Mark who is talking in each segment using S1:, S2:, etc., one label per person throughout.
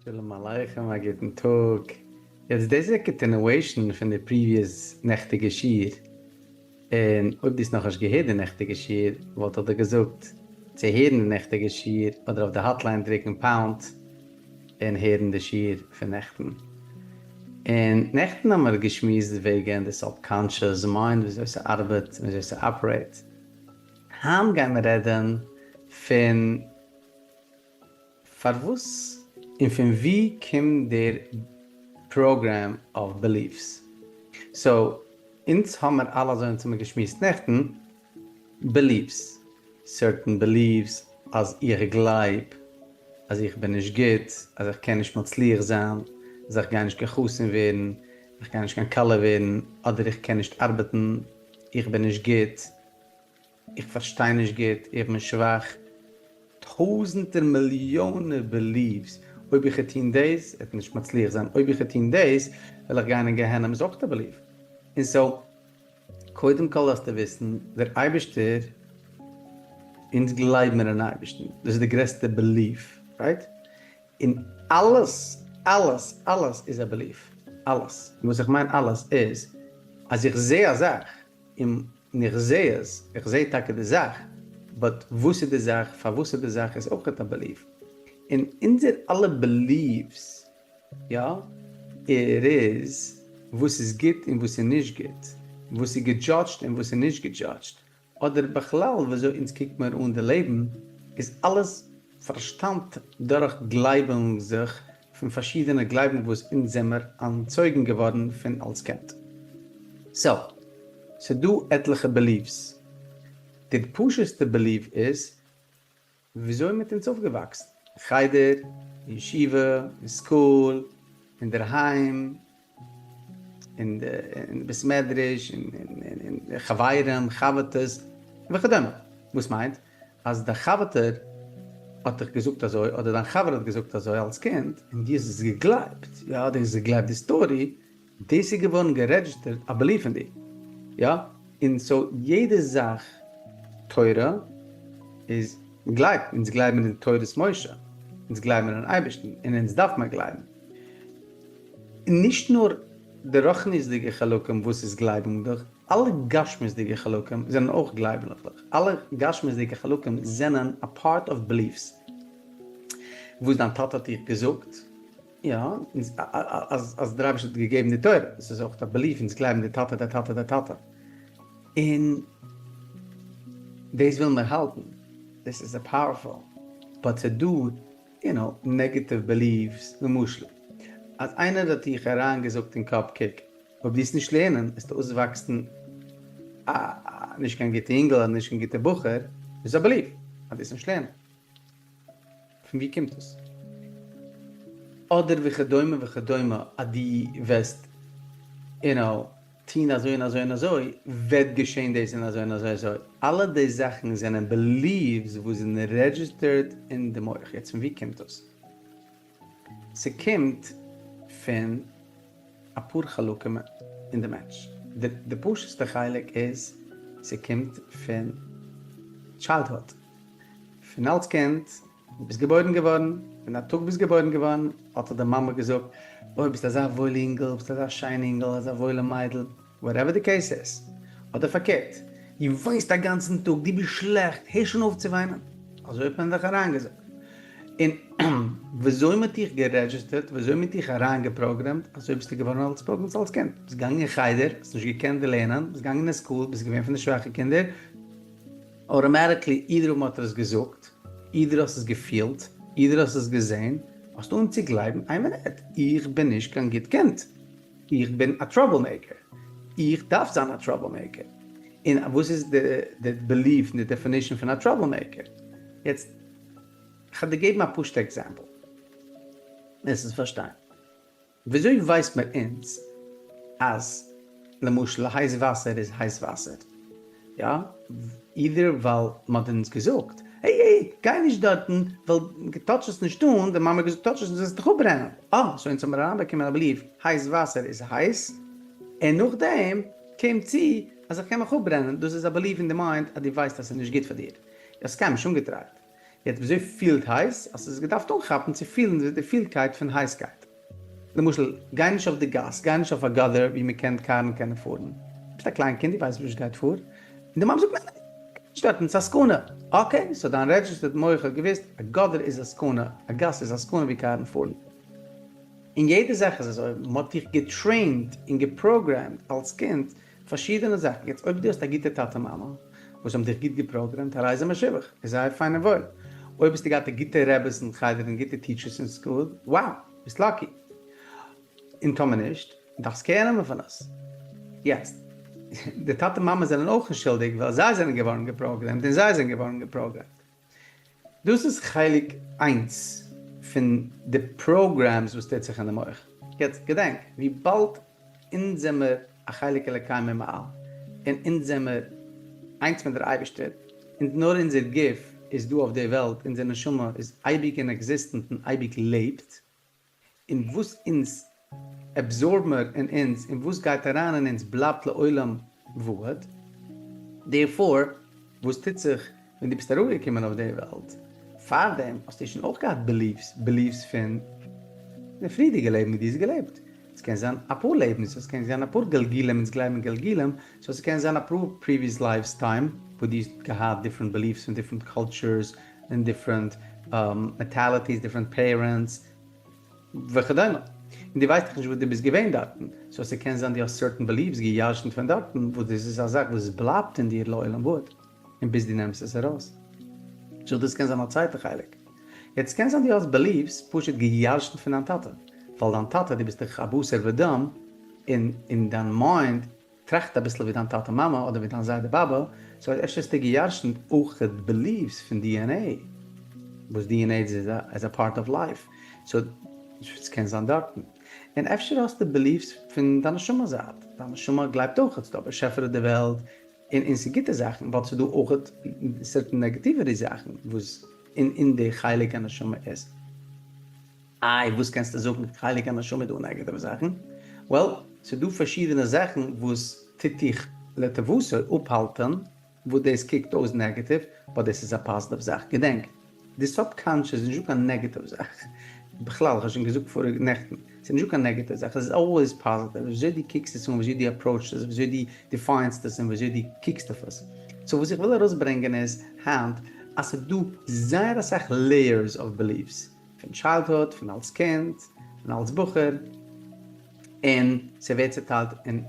S1: שלום עליכם א גוטן טאג. יעצט דאס איז א continuation פון די previous נעכטיגע שיעור, און אויב דו האסט נאכנישט געהערט די נעכטיגע שיעור וואלט איך דיר געזאגט צו הערן די נעכטיגע שיעור אדער אויף די hotline דרוקן pound און הערן די שיעור פון נעכטן. און נעכטן האבן מיר געשמועסט וועגן די subconscious mind וויאזוי ס'ארבעט און וויאזוי ס' operate. היינט גיימיר רעדן פון פארוואס און פון ווי קומט דער program of beliefs? So אונז האמער אלע אזוי אונז האמער געשמועסט נעכטן, beliefs, certain beliefs אז איך גלייב אז איך בין נישט גוט, אז איך קען נישט מצליח זיין, אז איך גיי נישט קיין חתן ווערן, איך גיי נישט קיין כלה ווערן, אדער איך קען נישט ארבעטן, איך בין נישט גוט, איך פארשטיי נישט גוט, איך בין שוואך, טויזענטער מיליאנער beliefs, אויב איך וועל טון דאס וועט נישט מצליח זיין, אויב איך וועל טון דאס וועל איך גיין אין גיהנום איז אויך א belief. און so קודם כל דארפסטו וויסן, דער אייבערשטער, אונז גלייב מיר אין אייבערשטן, דאס איז די גרעסטע belief, right? און אלעס אלעס אלעס איז א belief, אלעס. און וואס איך מיין אלעס איז, אז איך זע א זאך, און איך זע עס, איך זע טאקע די זאך, but וואס איז די זאך, פארוואס איז די זאך, איז אויכעט א belief. און אונזער אלע beliefs, יא, ער איז וואס איז גוט און וואס איז נישט גוט, וואס איז געדזשאדזשט און וואס איז נישט געדזשאדזשט, אדער בכלל וויאזוי אונז קוקט מיר אן די לעבן, איז אלעס פארשטאמט דורך גלייבונג זיך פון פארשידענע גלייבונג וואס אונז זעמער אנטצויגן געווארן פון אלס קינד. So, ס'דא עטליכע beliefs. די פשוט'סטע belief איז וויאזוי מ'האט אונז אויפגעוואקסן, אין חדר, אין ישיבה, אין school, אינדערהיים, אין די בית מדרש, אין חברים, חבר'טעס, וכדומה. וואס מיינט? אז דיין חבר'טע האט דיך געזאגט אזוי, אדער דיין חבר האט געזאגט אזוי אלס קינד, און דו האסט עס געגלייבט, יא, דו האסט געגלייבט די story, דאס איז געווארן גערעדזשיסטערט א belief אין דיר, יא, און so יעדע זאך תורה איז מ'גלייבט, אונז גלייבן אין תורת משה, אונז גלייבן אין אייבערשטן, און אונז דארף מען גלייבן. און נישט נאר די רוחניות'דיגע חלקים וואס איז גלייבונג דורך, אלע גשמיות'דיגע חלקים זענען אויך גלייבנליך, אלע גשמיות'דיגע חלקים זענען א part of beliefs. וואס דיין טאטע האט דיך געזאגט, יא, אז דער אייבערשטער האט געגעבן די תורה, דאס איז אויך א belief, אונז גלייבן די טאטע, די טאטע, די טאטע, און דאס ווילן מיר האלטן, דאס איז א powerful, but ס'איז דא, you know, negative beliefs, למשל, אז איינער האט דיך אריינגעזאגט אין קאפ, קוק, אויב דו וועסט נישט לערנען, וועסטו אויסוואקסן א נישט קיין גוטע אינגל אדער נישט קיין גוטע בחור, דאס איז א belief, אז דו וועסט נישט לערנען. פון ווי קומט עס? אדער וכדומה וכדומה אז דו וועסט you know טוהן אזוי און אזוי און אזוי וועט געשעהן דאס און אזוי און אזוי אזוי, אלע די זאכן זענען beliefs וואס זענען registered אין די מח, יעצט פון ווי קומט דאס? ס'קומט פון אפאר חלקים אין די מענטש, די פשוט'סטע חלק איז ס'קומט פון childhood, פון אלס קינד, דו ביסט געבוירן געווארן, פון א טאג ביסט געבוירן געווארן, האט דיך די מאמע געזאגט, אוי ביסט אזא וואויל אינגל, ביסט אזא שיין אינגל, אזא וואוילע מיידל, whatever די case איז, אדער פארקערט, דו וויינסט א גאנצן טאג, דו ביסט שלעכט, הער שוין אויף צו וויינען, אזוי האט מען דיך אריינגעזאגט, און וויאזוי מען האט דיך גערעדזשיסטערט, וויאזוי מען האט דיך אריינגעפראגרעמט, אזוי ביסטו געווארן אלס פראגרעמט אלס קינד, ביסט געגאנגען אין חדר, האסט נישט געקענט לערנען, ביסט געגאנגען אין school, ביסט געווען פון די שוואכע קינדער, automatically either מען האט עס געזאגט, either האסט עס געפילט, either האסט עס געזען, האסטו אן צו גלייבן איין מינוט, איך בין נישט קיין גוט קינד, איך בין א trouble maker, איך דארף זיין א trouble maker, און וואס איז די belief און די definition פון א trouble maker? יעצט כ'וועל דיר געבן א פשוטע example וועסט עס פארשטיין. וויאזוי ווייסט מען אונז אז למשל הייס וואסער איז הייס וואסער? יא, either ווייל מ'האט אונז געזאגט, העי העי, גיי נישט דארטן, ווייל touch עס נישט אן, די מאמע האט געזאגט touch עס נישט וועסט דיך אפברענען, אה, so אונז האמיר אריינבאקומען א belief, הייס וואסער איז הייס, און נאכדעם קומט צו אז איך קען מיך אפברענען, דאס איז א belief אין די mind אז דו ווייסט אז ס'איז נישט גוט פאר דיר, דו האסט קיינמאל נישט אנגעטרייט. יעצט וויאזוי פילט הייס? האסט עס געדארפט אנכאפן צו פילן די פילקייט פון הייסקייט. למשל, גיי נישט אויף די גאס, גיי נישט אויף א גאדער ווי מען קען קארן קענען פארן. ביסט א קליין קינד, דו ווייסט נישט וואס גייט פאר. און די מאמע זאגט, ניין ניין, גיי נישט דארטן, ס'איז א סכנה. okay, so דיין registered מח האט געוואוסט, א גאדער איז א סכנה, א גאס איז א סכנה ווי קארן פארן. און יעדע זאך איז אזוי, מען האט דיך געטרעינט און געפראגרעמט אלס קינד פארשידענע זאכן, יעצט אויב דו האסט א גוטע טאטע מאמע וואס האבן דיך גוט געפראגרעמט הרי זה משובח, איז זייער פיין און וואויל, אויב האסטו געהאט א גוטע רעבעס אין חדר און גוטע teachers אין school, wow, ביסט lucky, און טאמער נישט, דארפסט care נעמען פון עס. יעצט, די טאטע מאמע זענען אויך נישט שולדיג ווייל זיי זענען געווארן געפראגרעמט און זיי זענען געווארן געפראגרעמט. דאס איז חלק איינס פון די programs וואס טוט זיך אין די מח. יעצט געדענק, וויבאלד אונז זעמער א חלק אלוקי ממעל, און אונז זעמער איינס מיט דער אייבערשטער, און נאר אונזער גוף איז דא אויף די וועלט, אונזער נשמה איז אייביג אין existent און אייביג לעבט, און וואס אונז absorb מיר אין אונז און וואס גייט אריין אין אונז בלייבט לעולם ועד, therefore וואס טוט זיך ווען דו ביסט אראפגעקומען אויף די וועלט, פארדעם האסטו שוין אויך געהאט beliefs, beliefs פון די פריערדיגע לעבן ווי דו האסט געלעבט, עס קען זיין אפאר לעבנס, עס קען זיין אפאר גלגולים, אונז גלייבן אין גלגולים, so עס קען זיין אפאר previous lifetime וואס דו האסט געהאט different beliefs פון different cultures און different mentalities, different parents, וכדומה. און דו ווייסט דאך נישט וואס דו ביסט געווען דארטן, so ס'קען זיין דו האסט certain beliefs גע'ירש'נט פון דארטן, וואס דאס איז א זאך וואס בלייבט אין דיר לעולם ועד, און ביז דו נעמסט עס ארויס. so דאס קען זיין א צווייטע חלק. יעצט קען זיין דו האסט beliefs פשוט גע'ירש'נט פון דיין טאטע, ווייל דיין טאטע, דו ביסט דאך א בשר ודם, און אין דיין mind טראכט אביסל ווי דיין טאטע מאמע אדער ווי דיין זיידע באבע, so אפשר האסטו געירשנט אויכעט beliefs פון DNA, וואס DNA איז א part of life, so ס'קען זיין דארטן. און אפשר האסטו beliefs פון דיין נשמה זייט, דיין נשמה גלייבט אויכעט ס'דא א באשעפער אויף די וועלט, און און ס'איז גוטע זאכן, but ס'דא אויכעט certain נעגאטיווערע זאכן וואס אין די חלק הנשמה איז. איי וואס קענסטו זאגן חלק הנשמה איז דא נעגעטיווע זאכן? well ס'איז דא פארשידענע זאכן וואס טוט דיך לטובתו אפהאלטען וואס דאס קוקט אויס נעגעטיוו but דאס איז א פאזיטיוו זאך, געדענק די subconscious איז נישטא קיין נעגעטיוו זאך בכלל, כ'האב שוין געזאגט פאריגע נעכטן, ס'איז נישטא קיין נעגעטיוו זאך, עס איז always positive, וויאזוי דו קוקסט עס אן, וויאזוי דו approach סט עס, וויאזוי דו define סט עס און וויאזוי דו קוקסט אויף עס. so וואס איך וויל ארויסברענגען איז היינט אז ס'איז דא זייער אסאך layers of beliefs, פון childhood, פון אלס קינד, פון אלס בחור, און ס'ווערט צוטיילט אין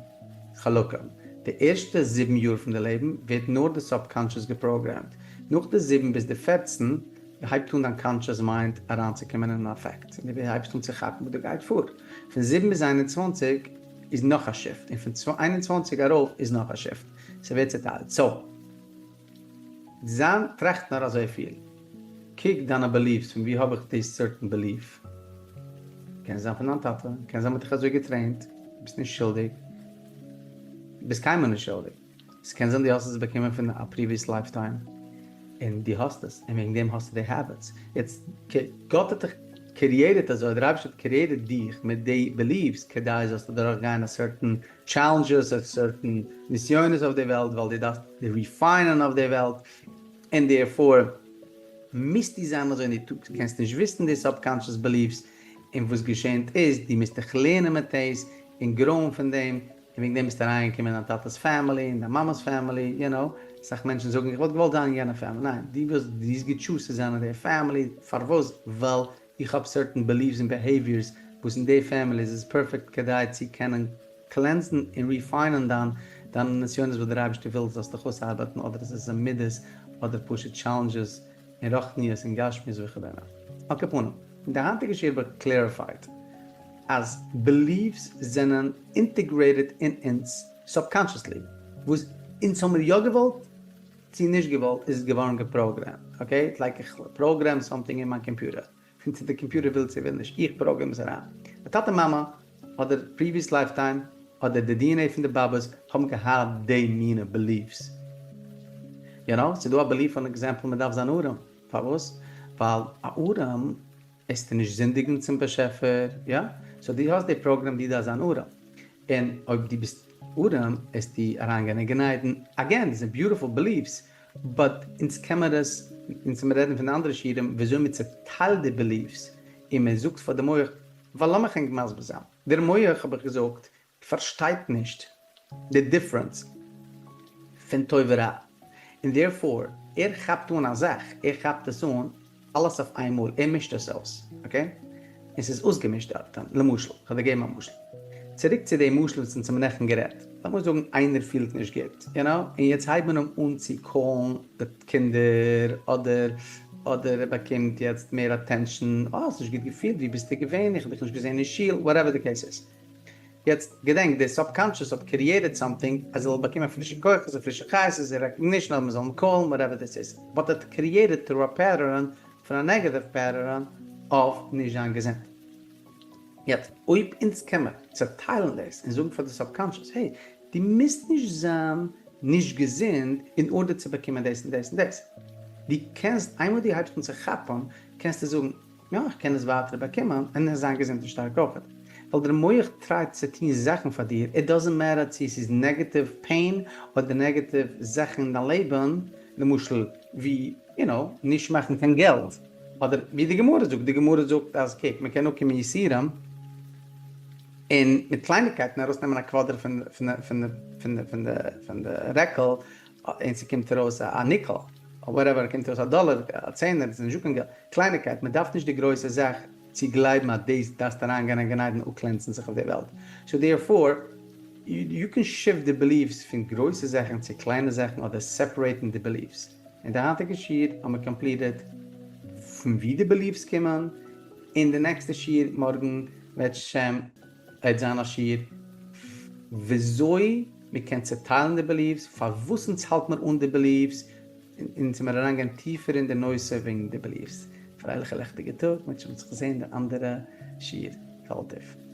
S1: חלקים. די ערשטע זיבן יאר פון די לעבן ווערט נאר די subconscious געפראגרעמט. נאך די זיבן ביז די פערצן הייבט אן דיין conscious mind אריינצוקומען אין אפעקט, און דו הייבסט אן צו כאפן וואס דא גייט פאר. פון זיבן ביז 21 איז נאך א shift, און פון 21 ארויף איז נאך א shift. ס'ווערט צוטיילט. so. זיין טראכט נאר אזויפיל. קוק דיינע beliefs פון ווי האב איך די certain belief? קען זיין פון דיין טאטע, קען זיין מ'האט דיך אזוי געטרעינט, ביסט נישט שולדיג, ביסט קיינמאל נישט שולדיג, ס'קען זיין דו האסט עס באקומען פון א previous lifetime און דו האסט עס און וועגן דעם האסטו די habits, יעצט גאט האט דיך created אזוי, דער אייבערשטער האט created דיך מיט די beliefs כדי זאלסט אדורך גיין א certain challenges, א certain נסיונות אויף די וועלט, ווייל דו דארפסט refine ען אויף די וועלט, און therefore מוזטו זיין אזוי און דו קענסט נישט וויסן די subconscious beliefs, און וואס געשענט איז דו מוזט דיך לערנען מיט דאס און grow ען פון דעם, און וועגן דעם ביסטו אריינגעקומען אין דיין טאטע'ס family און דיין מאמע'ס family, you know, אסאך מענטשן זאגן איך וואלט געוואלט זיין אין יענע family, ניין, דו ווילסט, דו האסט געטשוזט צו זיין אין די family, פארוואס? ווייל איך האב certain beliefs און behaviors וואס אין די family איז עס perfect כדי צו קענען cleanse ן און refine ען דיין דיינע נסיונות וואס דער אייבערשטער וויל זאלסט דיך אויסארבעטן אדער עס איז מידות אדער פשוט challenges אין רוחניות און גשמיות וכדומה. על כל פנים, אין די היינטיגע שיעור האב איך clarified אז beliefs זענען integrated אין אונז subconsciously, וואס אונז האמיר יא געוואלט צו נישט געוואלט איז עס געווארן געפראגרעמט, okay? It's like איך program something אין מיין קאמפיוטער, און צו די קאמפיוטער וויל צו וויל נישט, איך program עס אריין. די טאטע מאמע אדער previous lifetime אדער די DNA פון די באבעס האבן געהאט די מינע beliefs. You know, ס'איז דא א belief for example מ'דארף זיין ארעם. פארוואס? ווייל א ארעם עסטו נישט זינדיגן צום באשעפער, יא? so דו האסט די program דו דארפסט זיין ארעם. און אויב דו ביסט ארעם עסטו אריינגיין אין גן עדן. Again, דאס זענען beautiful beliefs, but אונז קען מיר עס. אונז מיר רעדן פון די אנדערע שיעורים וויאזוי מען צעטיילט די beliefs און מען זאגט פאר די מח, ווייל לאמיך ענק מסביר זיין, דער מח האב איך געזאגט פארשטייט נישט די difference פון טוב ורע, און therefore ער כאפט אן א זאך, ער כאפט עס אן אלעס אויף איינמאל, ער מישט עס אויס, okay? און ס'איז אויסגעמישט דארט, למשל, כ'וועל דיר געבן א משל, צוריק צו די משל וואס אונז האבן נעכטן גערעדט, לאמיר זאגן איינער פילט נישט גוט, you know, און יעצט הייבט מען אים אן צו call ן די קינדער, אדער אדער ער באקומט יעצט מער attention, אה האסט נישט גוט געפילט, ווי ביסטו געווען, איך האב דיך נישט געזען אין שול, whatever the case איז. יעצט געדענק, די subconscious האט created something אז ער זאל באקומען פרישע כוחות און פרישע חיות און recognition אז מען זאל אים call ן whatever דאס איז, but ער האט created through א pattern פון א negative pattern אויף נישט זיין געזונט. יעצט אויב אונז קען מיר צעטיילן דאס און זאגן פאר די subconscious hey, דו מוזט נישט זיין נישט געזונט in order צו באקומען דאס און דאס און דאס, דו קענסט איינמאל דו הייבסט אן צו כאפן קענסטו זאגן יא, איך קען עס ווייטער באקומען און עס זיין געזונט און שטארק אויכעט. ווייל דער מח try ט צו טון זאכן פאר דיר, it doesn't matter צו עס איז negative pain אדער negative זאכן אין דיין לעבן, למשל ווי, you know, נישט מאכן קיין געלט, אדער ווי די גמרא זאגט, די גמרא זאגט אז קוק, מען קען אפקומען יסורים און מיט קלייניגקייטן ארויסנעמען א quarter פון די רעקל, און ס'קומט ארויס א nickel, whatever, קומט ארויס א דאלער, א צענער, ס'איז נישטא קיין געלט, קלייניקייט, מ'דארף נישט די גרויסע זאך צו גלייבן אז דאס דארפסט אריינגיין אין גן עדן אפקלענסן זיך אויף די וועלט, so therefore you can shift די beliefs פון גרויסע זאכן צו קליינע זאכן אדער separate ן די beliefs. אין די היינטיגע שיעור האבן מיר completed פון ווי די beliefs קומען, אין די נעקסטע שיעור מארגן וועט שם וועט זיין א שיעור וויאזוי מען קען צעטיילן די beliefs, פארוואס אונז האלט מיר אן די beliefs, און צו מיר אריינגיין טיפער אין די נושא וועגן די beliefs. פרייליכע לעכטיגע טאג, מ'וועט שוין זיך זען די אנדערע שיעור. כל טוב.